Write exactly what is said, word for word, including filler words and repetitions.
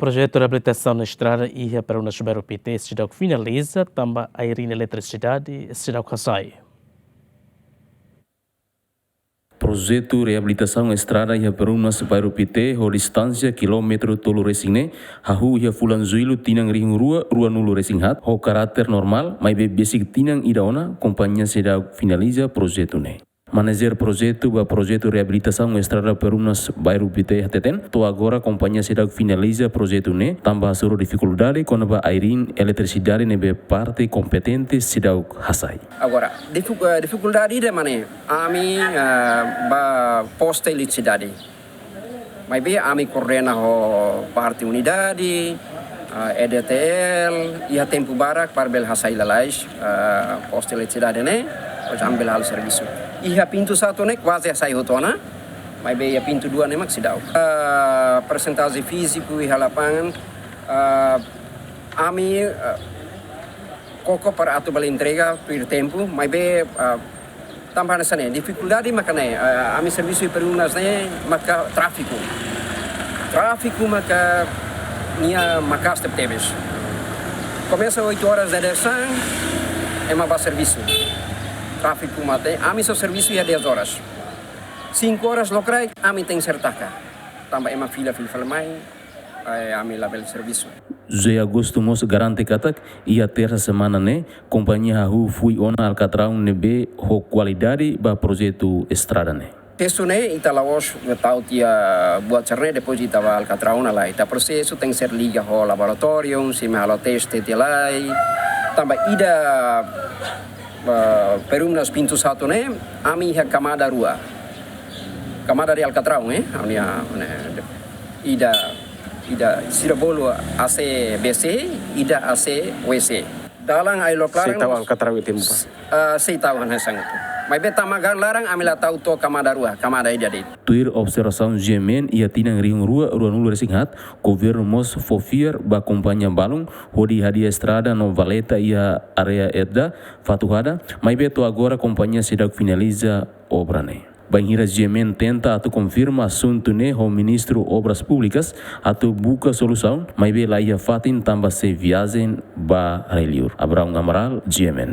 Projetu reabilitasaun estrada iha Perumnas Bairru Pité seidauk finaliza, tanba airin eletrisidade seidauk hasai. Projetu reabilitasaun estrada iha Perumnas Bairru Pité ho distánsia kilómetru tolu resin ne'e, hahú iha fulan Jullu tinan rihun rua ruanulu resin haat, ho karáter normál, maibé besik tinan ida ona, kompañia seidauk finaliza projetu ne'e. Manajer projetu ba projetu reabilitasaun estrada Perumnas Bairru Pité hateten, to'o agora kompañia seidauk finaliza projetu ne'e, tanba hasoru difikuldade kona-ba airin eletrisidade ne'ebé parte kompetente seidauk hasai. Agora, difiku-, eh, difikuldade ida mak ne'e, ami, eh, ba poste eletrisidade. Maibé ami koordena ho parte unidade, eh, E D T L, iha tempu barak para bele hasai lalais, eh, poste eletrisidade ne'e, depois ami bele halo servisu. Iha pintu satu ne'e kuaze hasai hotu ona, maibé iha pintu dua ne'e mak seidauk. Eh, persentajen fíziku iha lapangan, eh, ami, eh, koko para atu bele entrega tuir tempu, maibé, eh, tanba hanesan ne'e, difikuldade maka ne'e, eh, ami servisu iha Perumnas ne'e maka tráfiku. Tráfiku maka nia maka'as tebetebes. Komesa oito horas dadeer-saan, ema ba servisu. Tráfiku mate, ami só servisu iha dez horas. Cinco horas lokraik, ami tenke ser taka. Tanba ema fila, fila, fila mai, eh, ami labele servisu. José Augusto mós garante katak, iha tersa semana ne'e, kompañia hahú fui ona alkatraun ne'ebé ho kualidade ba projetu estrada ne'e. Testu ne'e, ita la'ós tau tiha buat sira-ne'e, depois ita ba alkatraun ona lae. Ita prosesu tenke ser liga ho laboratóriu, sira mak halo teste tiha lai. Tanba ida, eh, Perumnas pintu satu ne'e, ami iha kamada rua. Kamada de alkatraun, eh, ami iha, ne'e, ida, ida sira bolu A C B C, ida A C W C. Dalan ai-lok laran. Sei tau alkatraun iha tempu ba? Ah, sei tau hanesan ne'e. Maibé tama agora laran ami la tau to'o kamada rua, kamada ida de'it. Tuir observasaun G M N iha tinan rihun rua ruanulu resin haat, governu mós fó fiar ba kompañia balun, hodi hadi'a estrada no valeta iha área Edda, Fatuhada, maibé to'o agora kompañia seidauk finaliza obra ne'e. Bainhira G M N tenta atu konfirma asuntu ne'e ho Ministru Obras Públikas atu buka solusaun, maibé laiha fatin tanba sei viajen ba rai-liur. Abraão Amaral, G M N.